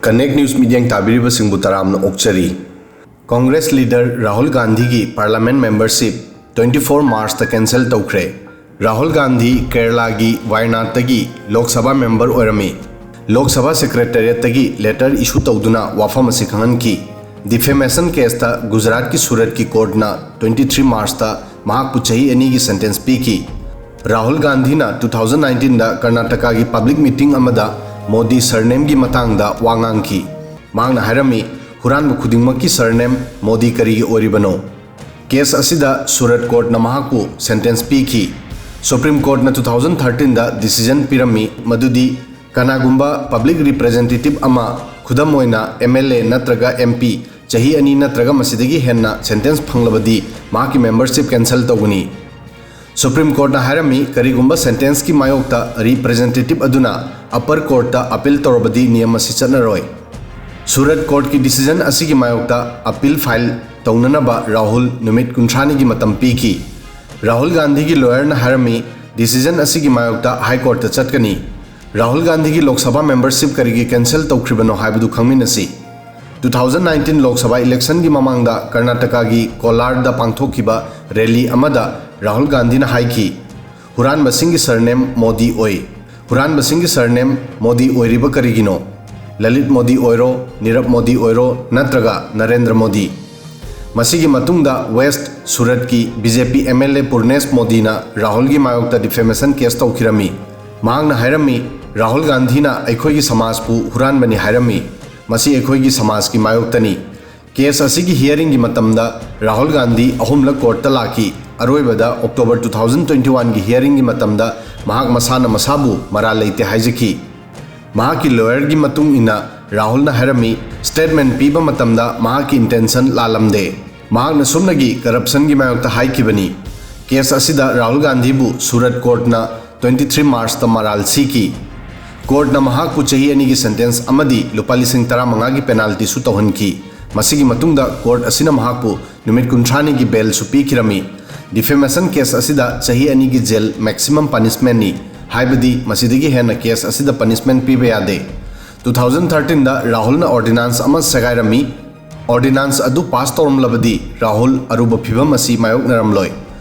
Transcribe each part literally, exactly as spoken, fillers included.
Connect News ꯃꯤꯠꯌꯦꯡ ꯇꯥꯕꯤꯔꯤꯕꯁꯤꯡꯕꯨ ꯇꯔꯥꯝꯅ ꯑꯣꯛꯆꯔꯤ꯫ Congress leader Rahul ꯒꯥꯟꯙꯤꯒꯤ ꯄꯥꯔꯂꯥꯃꯦꯟ ꯃꯦꯝꯕꯔꯁꯤꯞ ꯇ꯭ꯋꯦꯟꯇꯤ ꯐꯣꯔ ꯃꯥꯔꯆꯇ ꯀꯦꯟꯁꯦꯜ ꯇꯧꯈ꯭ꯔꯦ꯫ ꯔꯥꯍꯨꯜ ꯒꯥꯟꯙꯤ ꯀꯦꯔꯂꯥꯒꯤ ꯋꯥꯌꯅꯥꯗꯇꯒꯤ ꯂꯣꯛ ꯁꯚꯥ ꯃꯦꯝꯕꯔ ꯑꯣꯏꯔꯝꯃꯤ꯫ ꯂꯣꯛ ꯁꯚꯥ ꯁꯦꯀ꯭ꯔꯦꯇꯦꯔꯤꯌꯦꯠꯇꯒꯤ ꯂꯦꯇꯔ ꯏꯁꯨ ꯇꯧꯗꯨꯅ ꯋꯥꯐꯝ ꯑꯁꯤ ꯈꯪꯍꯟꯈꯤ꯫ ꯗꯤꯐꯦꯃꯦꯁꯟ ꯀꯦꯁꯇ ꯒꯨꯖꯔꯥꯠꯀꯤ ꯁꯨꯔꯠꯀꯤ ꯀꯣꯔꯠꯅ ꯇ꯭ꯋꯦꯟꯇꯤ ꯊ꯭ꯔꯤ ꯃꯥꯔꯆꯇ ꯃꯍꯥꯛꯄꯨ ꯆꯍꯤ ꯑꯅꯤꯒꯤ ꯁꯦꯟꯇꯦꯟꯁ ꯄꯤꯈꯤ꯫ ꯔꯥꯍꯨꯜ ꯒꯥꯟꯙꯤꯅ ꯇꯨ ꯊꯥꯎꯖꯟ ꯅꯥꯏꯟꯇꯤꯟꯗ ꯀꯔꯅꯥꯇꯀꯥꯒꯤ ꯄꯕ꯭ꯂꯤꯛ ꯃꯤꯇꯤꯡ ꯑꯃꯗ ꯃꯣꯗꯤ ꯁꯔꯅꯦꯝꯒꯤ ꯃꯇꯥꯡꯗ ꯋꯥ ꯉꯥꯡꯈꯤ꯫ ꯃꯍꯥꯛꯅ ꯍꯥꯏꯔꯝꯃꯤ, "ꯍꯨꯔꯥꯟꯕ ꯈꯨꯗꯤꯡꯃꯛꯀꯤ ꯁꯔꯅꯦꯝ ꯃꯣꯗꯤ ꯀꯔꯤꯒꯤ ꯑꯣꯏꯔꯤꯕꯅꯣ?" ꯀꯦꯁ ꯑꯁꯤꯗ ꯁꯨꯔꯠ ꯀꯣꯔꯠꯅ ꯃꯍꯥꯛꯄꯨ ꯁꯦꯟꯇꯦꯟꯁ ꯄꯤꯈꯤ꯫ ꯁꯨꯄ꯭ꯔꯤꯝ ꯀꯣꯔꯠꯅ ꯇꯨ ꯊꯥꯎꯖꯟ ꯊꯥꯔꯇꯤꯟꯗ ꯗꯤꯁꯤꯖꯟ ꯄꯤꯔꯝꯃꯤ, ꯃꯗꯨꯗꯤ ꯀꯅꯥꯒꯨꯝꯕ ꯄꯕ꯭ꯂꯤꯛ ꯔꯤꯄ꯭ꯔꯦꯖꯦꯟꯇꯦꯇꯤꯚ ꯑꯃ, ꯈꯨꯗꯝ ꯑꯣꯏꯅ ꯑꯦꯝ ꯑꯦꯜ ꯑꯦ ꯅꯠꯇ꯭ꯔꯒ ꯑꯦꯝ ꯄꯤ, ꯆꯍꯤ ꯑꯅꯤ ꯅꯠꯇ꯭ꯔꯒ ꯃꯁꯤꯗꯒꯤ ꯍꯦꯟꯅ ꯁꯦꯟꯇꯦꯟꯁ ꯐꯪꯂꯕꯗꯤ ꯃꯍꯥꯛꯀꯤ ꯃꯦꯝꯕꯔꯁꯤꯞ ꯀꯦꯟꯁꯦꯜ ꯇꯧꯒꯅꯤ꯫ ꯁꯨꯄ꯭ꯔꯤꯝ ꯀꯣꯔꯠꯅ ꯍꯥꯏꯔꯝꯃꯤ, ꯀꯔꯤꯒꯨꯝꯕ ꯁꯦꯟꯇꯦꯟꯁꯀꯤ ꯃꯥꯌꯣꯛꯇ ꯔꯤꯄ꯭ꯔꯦꯖꯦꯟꯇꯦꯇꯤꯚ ꯑꯗꯨꯅ ꯑꯄꯔ ꯀꯣꯔꯠꯇ ꯑꯄꯤꯜ ꯇꯧꯔꯕꯗꯤ ꯅꯤꯌꯝ ꯑꯁꯤ ꯆꯠꯅꯔꯣꯏ꯫ ꯁꯨꯔꯠ ꯀꯣꯔꯠꯀꯤ ꯗꯤꯁꯤꯖꯟ ꯑꯁꯤꯒꯤ ꯃꯥꯌꯣꯛꯇ ꯑꯄꯤꯜ ꯐꯥꯏꯜ ꯇꯧꯅꯅꯕ ꯔꯥꯍꯨꯜ ꯅꯨꯃꯤꯠ ꯀꯨꯟꯊ꯭ꯔꯥꯅꯤꯒꯤ ꯃꯇꯝ ꯄꯤꯈꯤ꯫ ꯔꯥꯍꯨꯜ ꯒꯥꯟꯙꯤꯒꯤ ꯂꯣꯌꯔꯅ ꯍꯥꯏꯔꯝꯃꯤ, ꯗꯤꯁꯤꯖꯟ ꯑꯁꯤꯒꯤ ꯃꯥꯌꯣꯛꯇ ꯍꯥꯏ ꯀꯣꯔꯠꯇ ꯆꯠꯀꯅꯤ꯫ ꯔꯥꯍꯨꯜ ꯒꯥꯟꯙꯤꯒꯤ ꯂꯣꯛ ꯁꯚꯥ ꯃꯦꯝꯕꯔꯁꯤꯞ ꯀꯔꯤꯒꯤ ꯀꯦꯟꯁꯦꯜ ꯇꯧꯈ꯭ꯔꯤꯕꯅꯣ ꯍꯥꯏꯕꯗꯨ ꯈꯪꯃꯤꯟꯅꯁꯤ꯫ Two thousand nineteen Lok Sabha ꯏꯂꯦꯛꯁꯟꯒꯤ ꯃꯃꯥꯡꯗ ꯀꯔꯅꯥꯇꯀꯥꯒꯤ ꯀꯣꯂꯥꯔꯗ ꯄꯥꯡꯊꯣꯛꯈꯤꯕ ꯔꯦꯂꯤ ꯑꯃꯗ ꯔꯥꯍꯨꯜ ꯒꯥꯟꯙꯤꯅ ꯍꯥꯏꯈꯤ, "ꯍꯨꯔꯥꯟꯕꯁꯤꯡꯒꯤ ꯁꯔꯅꯦꯝ ꯃꯣꯗꯤ ꯑꯣꯏ꯫ ꯍꯨꯔꯥꯟꯕꯁꯤꯡꯒꯤ ꯁꯔꯅꯦꯝ ꯃꯣꯗꯤ ꯑꯣꯏꯔꯤꯕ ꯀꯔꯤꯒꯤꯅꯣ? ꯂꯂꯤꯠ ꯃꯣꯗꯤ ꯑꯣꯏꯔꯣ, ꯅꯤꯔꯕ ꯃꯣꯗꯤ ꯑꯣꯏꯔꯣ, ꯅꯠꯇ꯭ꯔꯒ ꯅꯔꯦꯟꯗ꯭ꯔ ꯃꯣꯗꯤ?" ꯃꯁꯤꯒꯤ ꯃꯇꯨꯡꯗ ꯋꯦꯁ꯭ꯠ ꯁꯨꯔꯠꯀꯤ B J P M L A Purnesh ꯃꯣꯗꯤꯅ ꯔꯥꯍꯨꯜꯒꯤ ꯃꯥꯌꯣꯛꯇ ꯗꯤꯐꯦꯃꯦꯁꯟ ꯀꯦꯁ ꯇꯧꯈꯤꯔꯝꯃꯤ꯫ ꯃꯍꯥꯛꯅ ꯍꯥꯏꯔꯝꯃꯤ, "ꯔꯥꯍꯨꯜ ꯒꯥꯟꯙꯤꯅ ꯑꯩꯈꯣꯏꯒꯤ ꯁꯃꯥꯖꯄꯨ ꯍꯨꯔꯥꯟꯕꯅꯤ ꯍꯥꯏꯔꯝꯃꯤ꯫ ꯃꯁꯤ ꯑꯩꯈꯣꯏꯒꯤ ꯁꯃꯥꯖꯀꯤ ꯃꯥꯌꯣꯛꯇꯅꯤ"꯫ ꯀꯦꯁ ꯑꯁꯤꯒꯤ ꯍꯤꯌꯔꯤꯡꯒꯤ ꯃꯇꯝꯗ ꯔꯥꯍꯨꯜ ꯒꯥꯟꯙꯤ ꯑꯍꯨꯝꯂꯛ ꯀꯣꯔꯠꯇ ꯂꯥꯛꯈꯤ꯫ ꯑꯔꯣꯏꯕꯗ ꯑꯣꯛꯇꯣꯕꯔ ꯇꯨ ꯊꯥꯎꯖꯟ ꯇ꯭ꯋꯦꯟꯇꯤ ꯋꯥꯟꯒꯤ ꯍꯤꯌꯔꯤꯡꯒꯤ ꯃꯇꯝꯗ ꯃꯍꯥꯛ ꯃꯁꯥꯅ ꯃꯁꯥꯕꯨ ꯃꯔꯥꯜ ꯂꯩꯇꯦ ꯍꯥꯏꯖꯈꯤ꯫ ꯃꯍꯥꯛꯀꯤ ꯂꯣꯌꯔꯒꯤ ꯃꯇꯨꯡ ꯏꯟꯅ ꯔꯥꯍꯨꯜꯅ ꯍꯥꯏꯔꯝꯃꯤ, ꯁ꯭ꯇꯦꯠꯃꯦꯟ ꯄꯤꯕ ꯃꯇꯝꯗ ꯃꯍꯥꯛꯀꯤ ꯏꯟꯇꯦꯟꯁꯟ ꯂꯥꯜꯂꯝꯗꯦ꯫ ꯃꯍꯥꯛꯅ ꯁꯨꯞꯅꯒꯤ ꯀꯔꯞꯁꯟꯒꯤ ꯃꯥꯌꯣꯛꯇ ꯍꯥꯏꯈꯤꯕꯅꯤ꯫ ꯀꯦꯁ ꯑꯁꯤꯗ ꯔꯥꯍꯨꯜ ꯒꯥꯟꯙꯤꯕꯨ ꯁꯨꯔꯠ ꯀꯣꯔꯠꯅ ꯇ꯭ꯋꯦꯟꯇꯤ ꯊ꯭ꯔꯤ ꯃꯥꯔꯆꯇ ꯃꯔꯥꯜ ꯁꯤꯈꯤ꯫ ꯀꯣꯔꯠꯅ ꯃꯍꯥꯛꯄꯨ ꯆꯍꯤ ꯑꯅꯤꯒꯤ ꯁꯦꯟꯇꯦꯟꯁ ꯑꯃꯗꯤ ꯂꯨꯄꯥ ꯂꯤꯁꯤꯡ ꯇꯔꯥꯃꯉꯥꯒꯤ ꯄꯦꯅꯥꯜꯇꯤꯁꯨ ꯇꯧꯍꯟꯈꯤ꯫ ꯃꯁꯤꯒꯤ ꯃꯇꯨꯡꯗ ꯀꯣꯔꯠ ꯑꯁꯤꯅ ꯃꯍꯥꯛꯄꯨ ꯅꯨꯃꯤꯠ ꯀꯨꯟꯊ꯭ꯔꯥꯅꯤꯒꯤ ꯕꯦꯜꯁꯨ ꯄꯤꯈꯤꯔꯝꯃꯤ꯫ ꯗꯤꯐꯦꯃꯦꯁꯟ ꯀꯦꯁ ꯑꯁꯤꯗ ꯆꯍꯤ ꯑꯅꯤꯒꯤ ꯖꯦꯜ ꯃꯦꯛꯁꯤꯃꯝ ꯄꯅꯤꯁꯃꯦꯟꯠꯅꯤ, ꯍꯥꯏꯕꯗꯤ ꯃꯁꯤꯗꯒꯤ ꯍꯦꯟꯅ ꯀꯦꯁ ꯑꯁꯤꯗ ꯄꯅꯤꯁꯃꯦꯟꯠ ꯄꯤꯕ ꯌꯥꯗꯦ꯫ ꯇꯨ ꯇꯨ ꯊꯥꯎꯖꯟ ꯊꯥꯔꯇꯤꯟꯗ ꯔꯥꯍꯨꯜꯅ ꯑꯣꯔꯗꯤꯅꯥꯟꯁ ꯑꯃ ꯁꯦꯒꯥꯏꯔꯝꯃꯤ꯫ ꯑꯣꯔꯗꯤꯅꯥꯟꯁ ꯑꯗꯨ ꯄꯥꯁ ꯇꯧꯔꯝꯂꯕꯗꯤ ꯔꯥꯍꯨꯜ ꯑꯔꯨꯕ ꯐꯤꯚꯝ ꯑꯁꯤ ꯃꯥꯌꯣꯛꯅꯔꯝꯂꯣꯏ꯫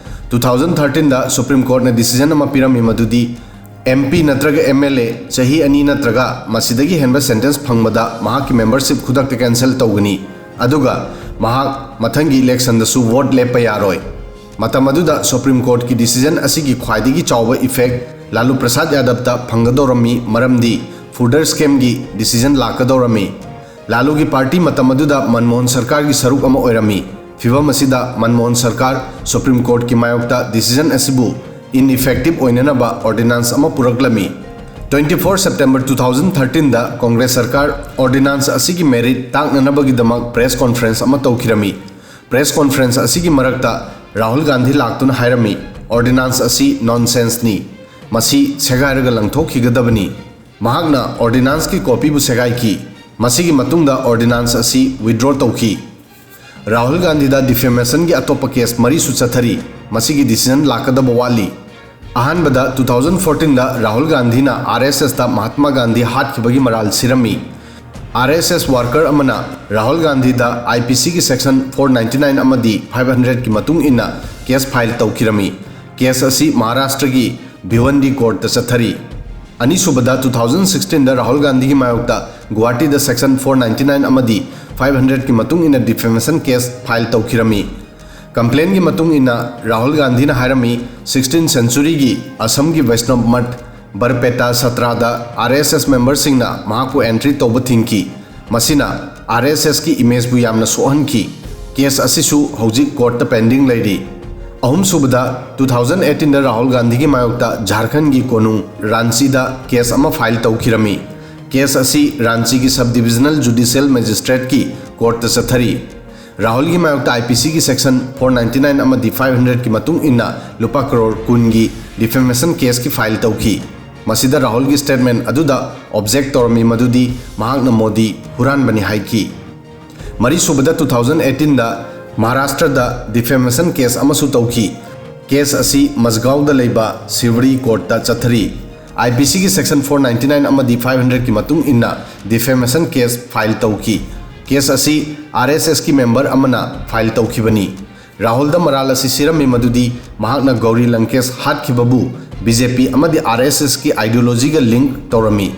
ꯇꯨ ꯊꯥꯎꯖꯟ ꯊꯥꯔꯇꯤꯟꯗ ꯁꯨꯄ꯭ꯔꯤꯝ ꯀꯣꯔꯠꯅ ꯗꯤꯁꯤꯖꯟ ꯑꯃ ꯄꯤꯔꯝꯃꯤ, ꯃꯗꯨꯗꯤ ꯑꯦꯝ ꯄꯤ ꯅꯠꯇ꯭ꯔꯒ ꯑꯦꯝ ꯑꯦꯜ ꯑꯦ ꯆꯍꯤ ꯑꯅꯤ ꯅꯠꯇ꯭ꯔꯒ ꯃꯁꯤꯗꯒꯤ ꯍꯦꯟꯕ ꯁꯦꯟꯇꯦꯟꯁ ꯐꯪꯕꯗ ꯃꯍꯥꯛꯀꯤ ꯃꯦꯝꯕꯔꯁꯤꯞ ꯈꯨꯗꯛꯇ ꯀꯦꯟꯁꯦꯜ ꯇꯧꯒꯅꯤ, ꯑꯗꯨꯒ ꯃꯍꯥꯛ ꯃꯊꯪꯒꯤ ꯏꯂꯦꯛꯁꯟꯗꯁꯨ ꯚꯣꯠ ꯂꯦꯞꯄ ꯌꯥꯔꯣꯏ꯫ ꯃꯇꯝ ꯑꯗꯨꯗ ꯁꯨꯄ꯭ꯔꯤꯝ ꯀꯣꯔꯠꯀꯤ ꯗꯤꯁꯤꯖꯟ ꯑꯁꯤꯒꯤ ꯈ꯭ꯋꯥꯏꯗꯒꯤ ꯆꯥꯎꯕ ꯏꯐꯦꯛ ꯂꯥꯂꯨ ꯄ꯭ꯔꯁꯥꯗ ꯌꯥꯗꯕꯇ ꯐꯪꯒꯗꯧꯔꯝꯃꯤ, ꯃꯔꯝꯗꯤ ꯐꯨꯗꯔ ꯁ꯭ꯀꯦꯝꯒꯤ ꯗꯤꯁꯤꯖꯟ ꯂꯥꯛꯀꯗꯧꯔꯝꯃꯤ꯫ ꯂꯥꯂꯨꯒꯤ ꯄꯥꯔꯇꯤ ꯃꯇꯝ ꯑꯗꯨꯗ ꯃꯟꯃꯣꯍꯟ ꯁꯔꯀꯥꯔꯒꯤ ꯁꯔꯨꯛ ꯑꯃ ꯑꯣꯏꯔꯝꯃꯤ꯫ ꯐꯤꯚꯝ ꯑꯁꯤꯗ ꯃꯟꯃꯣꯍꯟ ꯁꯔꯀꯥꯔ ꯁꯨꯄ꯭ꯔꯤꯝ ꯀꯣꯔꯠꯀꯤ ꯃꯥꯌꯣꯛꯇ ꯗꯤꯁꯤꯖꯟ ꯑꯁꯤꯕꯨ ꯏꯟꯏꯐꯦꯛꯇꯤꯚ ꯑꯣꯏꯅꯅꯕ ꯑꯣꯔꯗꯤꯅꯥꯟꯁ ꯑꯃ ꯄꯨꯔꯛꯂꯝꯃꯤ꯫ Twenty four September two thousand ꯊꯥꯔꯇꯤꯟꯗ ꯀꯣꯡꯒ꯭ꯔꯦꯁ ꯁꯔꯀꯥꯔ ꯑꯣꯔꯗꯤꯅꯥꯟꯁ ꯑꯁꯤꯒꯤ ꯃꯦꯔꯤꯠ ꯇꯥꯛꯅꯅꯕꯒꯤꯗꯃꯛ ꯄ꯭ꯔꯦꯁ ꯀꯣꯟꯐ꯭ꯔꯦꯟꯁ ꯑꯃ ꯇꯧꯈꯤꯔꯝꯃꯤ꯫ ꯄ꯭ꯔꯦꯁ ꯀꯣꯟꯐ꯭ꯔꯦꯟꯁ ꯑꯁꯤꯒꯤ ꯃꯔꯛꯇ ꯔꯥꯍꯨꯜ ꯒꯥꯟꯙꯤ ꯂꯥꯛꯇꯨꯅ ꯍꯥꯏꯔꯝꯃꯤ, "ꯑꯣꯔꯗꯤꯅꯥꯟꯁ ꯑꯁꯤ ꯅꯣꯟꯁꯦꯟꯁꯅꯤ, ꯃꯁꯤ ꯁꯦꯒꯥꯏꯔꯒ ꯂꯪꯊꯣꯛꯈꯤꯒꯗꯕꯅꯤ"꯫ ꯃꯍꯥꯛꯅ ꯑꯣꯔꯗꯤꯅꯥꯟꯁꯀꯤ ꯀꯣꯄꯤꯕꯨ ꯁꯦꯒꯥꯏꯈꯤ꯫ ꯃꯁꯤꯒꯤ ꯃꯇꯨꯡꯗ ꯑꯣꯔꯗꯤꯅꯥꯟꯁ ꯑꯁꯤ ꯋꯤꯗ꯭ꯔꯣ ꯇꯧꯈꯤ꯫ ꯔꯥꯍꯨꯜ ꯒꯥꯟꯙꯤꯗ ꯗꯤꯐꯦꯃꯦꯁꯟꯒꯤ ꯑꯇꯣꯞꯄ ꯀꯦꯁ ꯃꯔꯤꯁꯨ ꯆꯠꯊꯔꯤ꯫ ꯃꯁꯤꯒꯤ ꯗꯤꯁꯤꯖꯟ ꯂꯥꯛꯀꯗꯕ ꯋꯥꯠꯂꯤ꯫ ꯑꯍꯥꯟꯕꯗ ꯇꯨ ꯊꯥꯎꯖꯟ ꯐꯣꯔꯇꯤꯟꯗ ꯔꯥꯍꯨꯜ ꯒꯥꯟꯙꯤꯅ ꯑꯥꯔ ꯑꯦꯁ ꯑꯦꯁꯇ ꯃꯍꯥꯠꯃꯥ ꯒꯥꯟꯙꯤ ꯍꯥꯠꯈꯤꯕꯒꯤ ꯃꯔꯥꯜ ꯁꯤꯔꯝꯃꯤ꯫ ꯑꯥꯔ ꯑꯦꯁ ꯑꯦꯁ ꯋꯥꯔꯀꯔ ꯑꯃꯅ ꯔꯥꯍꯨꯜ ꯒꯥꯟꯙꯤꯗ ꯑꯥꯏ ꯄꯤ ꯁꯤꯒꯤ ꯁꯦꯛꯁꯟ ꯐꯣꯔ ꯅꯥꯏꯟꯇꯤ ꯅꯥꯏꯟ ꯑꯃꯗꯤ ꯐꯥꯏꯚ ꯍꯟꯗ꯭ꯔꯦꯠꯀꯤ ꯃꯇꯨꯡ ꯏꯟꯅ ꯀꯦꯁ ꯐꯥꯏꯜ ꯇꯧꯈꯤꯔꯝꯃꯤ꯫ ꯀꯦꯁ ꯑꯁꯤ ꯃꯍꯥꯔꯥꯁꯇ꯭ꯔꯒꯤ ꯚꯤꯋꯟꯗꯤ ꯀꯣꯔꯠꯇ ꯆꯠꯊꯔꯤ꯫ ꯑꯅꯤꯁꯨꯕꯗ ꯇꯨ ꯊꯥꯎꯖꯟ ꯁꯤꯛꯁꯇꯤꯟꯗ ꯔꯥꯍꯨꯜ ꯒꯥꯟꯙꯤꯒꯤ ꯃꯥꯌꯣꯛꯇ ꯒꯨꯋꯥꯍꯥꯇꯤꯗ ꯁꯦꯛꯁꯟ ꯐꯣꯔ ꯅꯥꯏꯟꯇꯤ ꯅꯥꯏꯟ ꯑꯃꯗꯤ ꯐꯥꯏꯚ ꯍꯟꯗ꯭ꯔꯦꯠꯀꯤ ꯃꯇꯨꯡ ꯏꯟꯅ ꯗꯤꯐꯦꯃꯦꯁꯟ ꯀꯦꯁ ꯐꯥꯏꯜ ꯇꯧꯈꯤꯔꯝꯃꯤ꯫ ꯀꯝꯄ꯭ꯂꯦꯟꯒꯤ ꯃꯇꯨꯡ ꯏꯟꯅ ꯔꯥꯍꯨꯜ ꯒꯥꯟꯙꯤꯅ ꯍꯥꯏꯔꯝꯃꯤ, ꯁꯤꯛꯁꯇꯤꯟ ꯁꯦꯟꯆꯨꯔꯤꯒꯤ ꯑꯁꯝꯒꯤ ꯕꯩꯁꯅꯕ ꯃꯊ ꯕꯔꯄꯦꯇꯥ ꯁꯇ꯭ꯔꯥꯗ ꯑꯥꯔ ꯑꯦꯁ ꯑꯦꯁ ꯃꯦꯝꯕꯔꯁꯤꯡꯅ ꯃꯍꯥꯛꯄꯨ ꯑꯦꯟꯇ꯭ꯔꯤ ꯇꯧꯕ ꯊꯤꯡꯈꯤ꯫ ꯃꯁꯤꯅ ꯑꯥꯔ ꯑꯦꯁ ꯑꯦꯁꯀꯤ ꯏꯃꯦꯖꯄꯨ ꯌꯥꯝꯅ ꯁꯣꯛꯍꯟꯈꯤ꯫ ꯀꯦꯁ ꯑꯁꯤꯁꯨ ꯍꯧꯖꯤꯛ ꯀꯣꯔꯠꯇ ꯄꯦꯟꯗꯤꯡ ꯂꯩꯔꯤ꯫ ꯑꯍꯨꯝꯁꯨꯕꯗ, ꯇꯨ ꯊꯥꯎꯖꯟ ꯑꯩꯠꯇꯤꯟꯗ ꯔꯥꯍꯨꯜ ꯒꯥꯟꯙꯤꯒꯤ ꯃꯥꯌꯣꯛꯇ ꯖꯥꯔꯈꯟꯒꯤ ꯀꯣꯅꯨꯡ ꯔꯥꯟꯆꯤꯗ ꯀꯦꯁ ꯑꯃ ꯐꯥꯏꯜ ꯇꯧꯈꯤꯔꯝꯃꯤ꯫ ꯀꯦꯁ ꯑꯁꯤ ꯔꯥꯟꯆꯤꯒꯤ ꯁꯕ ꯗꯤꯕꯤꯖꯅꯦꯜ ꯖꯨꯗꯤꯁꯤꯌꯦꯜ ꯃꯦꯖꯤꯁꯇ꯭ꯔꯦꯠꯀꯤ ꯀꯣꯔꯠꯇ ꯆꯠꯊꯔꯤ꯫ ꯔꯥꯍꯨꯜꯒꯤ ꯃꯥꯌꯣꯛꯇ ꯑꯥꯏ ꯄꯤ ꯁꯤꯒꯤ ꯁꯦꯛꯁꯟ ꯐꯣꯔ ꯅꯥꯏꯟꯇꯤ ꯅꯥꯏꯟ ꯑꯃꯗꯤ ꯐꯥꯏꯚ ꯍꯟꯗ꯭ꯔꯦꯠꯀꯤ ꯃꯇꯨꯡ ꯏꯟꯅ ꯂꯨꯄꯥ ꯀꯔꯣꯔ ꯀꯨꯟꯒꯤ ꯗꯤꯐꯦꯃꯦꯁꯟ ꯀꯦꯁꯀꯤ ꯐꯥꯏꯜ ꯇꯧꯈꯤ꯫ ꯃꯁꯤꯗ ꯔꯥꯍꯨꯜꯒꯤ ꯁ꯭ꯇꯦꯠꯃꯦꯟ ꯑꯗꯨꯗ ꯑꯣꯕꯖꯦꯛ ꯇꯧꯔꯝꯃꯤ, ꯃꯗꯨꯗꯤ ꯃꯍꯥꯛꯅ ꯃꯣꯗꯤ ꯍꯨꯔꯥꯟꯕꯅꯤ ꯍꯥꯏꯈꯤ꯫ ꯃꯔꯤꯁꯨꯕꯗ, ꯇꯨ ꯊꯥꯎꯖꯟ ꯑꯩꯠꯇꯤꯟꯗ ꯃꯍꯥꯔꯥꯁꯇ꯭ꯔꯗ ꯗꯤꯐꯦꯃꯦꯁꯟ ꯀꯦꯁ ꯑꯃꯁꯨ ꯇꯧꯈꯤ꯫ ꯀꯦꯁ ꯑꯁꯤ ꯃꯖꯒꯥꯎꯗ ꯂꯩꯕ ꯁꯤꯕꯔꯤ ꯀꯣꯔꯠꯇ ꯆꯠꯊꯔꯤ꯫ IPCꯒꯤ section four ninety nine ꯑꯃꯗꯤ five hundredꯀꯤ ꯃꯇꯨꯡ ꯏꯟꯅ defamation case file ꯇꯧꯈꯤ꯫ Case ꯑꯁꯤ RSSꯀꯤ member ꯑꯃꯅ file ꯇꯧꯈꯤꯕꯅꯤ꯫ ꯔꯥꯍꯨꯜꯗ ꯃꯔꯥꯜ ꯑꯁꯤ ꯁꯤꯔꯝꯃꯤ ꯃꯗꯨꯗꯤ ꯃꯍꯥꯛꯅ ꯒꯧꯔꯤ ꯂꯪꯀꯦꯁ ꯍꯥꯠꯈꯤꯕꯕꯨ BJP ꯑꯃꯗꯤ RSSꯀꯤ ideologyꯒ link ꯇꯧꯔꯝꯃꯤ꯫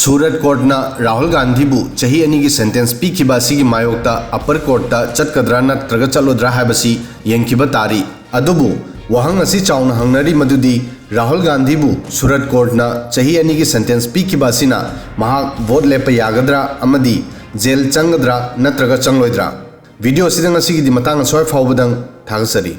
ꯁꯨꯔꯠ courtꯅ ꯔꯥꯍꯨꯜ ꯒꯥꯟꯙꯤꯕꯨ ꯆꯍꯤ ꯑꯅꯤꯒꯤ sentence ꯄꯤꯈꯤꯕ ꯑꯁꯤꯒꯤ ꯃꯥꯌꯣꯛꯇ upper courtꯇ ꯆꯠꯀꯗ꯭ꯔꯥ ꯅꯠꯇ꯭ꯔꯒ ꯆꯠꯂꯣꯏꯗ꯭ꯔꯥ ꯍꯥꯏꯕꯁꯤ ꯌꯦꯡꯈꯤꯕ ꯇꯥꯔꯤ꯫ ꯑꯗꯨꯕꯨ ꯋꯥꯍꯪ ꯑꯁꯤ ꯆꯥꯎꯅ ꯍꯪꯅꯔꯤ ꯃꯗꯨꯗꯤ ꯔꯥꯍꯨꯜ ꯒꯥꯟꯙꯤꯕꯨ ꯁꯨꯔꯠ courtꯅ ꯆꯍꯤ ꯑꯅꯤꯒꯤ sentence ꯄꯤꯈꯤꯕ ꯑꯁꯤꯅ ꯃꯍꯥꯛ vote ꯂꯦꯞꯄ ꯌꯥꯒꯗ꯭ꯔꯥ ꯑꯃꯗꯤ jail ꯆꯪꯒꯗ꯭ꯔꯥ ꯅꯠꯇ꯭ꯔꯒ ꯆꯪꯂꯣꯏꯗ꯭ꯔꯥ? Video ꯑꯁꯤꯗ ꯉꯁꯤꯒꯤꯗꯤ ꯃꯇꯥꯡ ꯑꯁ꯭ꯋꯥꯏ ꯐꯥꯎꯕꯗꯪ꯫ ꯊꯥꯒꯠꯆꯔꯤ꯫